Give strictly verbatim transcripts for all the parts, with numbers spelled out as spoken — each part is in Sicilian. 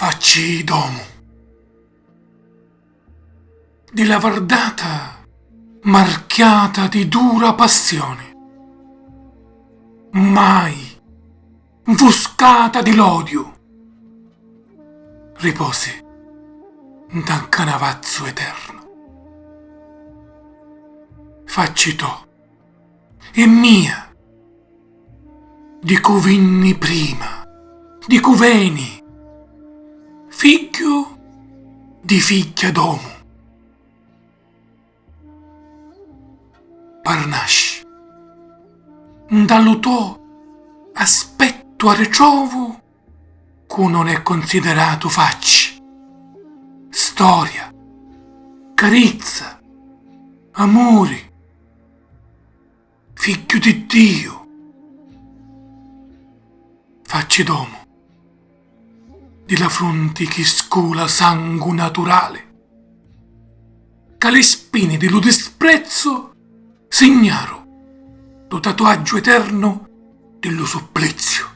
Facci d'omu. Di la vardata marchiata di dura passioni, mai nfuscata di l'odiu, riposi nta 'n canavazzu eternu. Facci to e mia, di cu vinni prima, di cu veni, figghiu di figghia d'omu. Parnasci, nta lu to aspettu arritrovu cu non è consideratu facci, storia, carizza, amuri, figghiu di Diu. Facci d'omu, di la frunti chi scula sangu naturali, ca li spini di lu disprezzu signaru lu tatuaggiu eternu di lu suppliziu.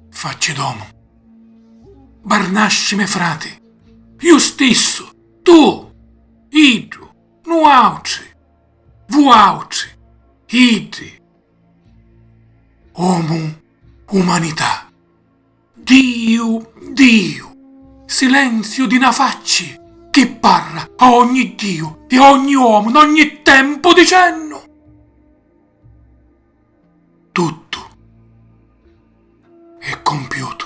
Facci d'omu, barnasci me frati, iu stissu, tu, iddu, nuautri, vuautri, iddi. Omu, umanità. Diu, Diu. Silenziu di na facci chi parra a ogni Diu e a ogni omu, in ogni tempu, dicennu: tuttu è compiutu.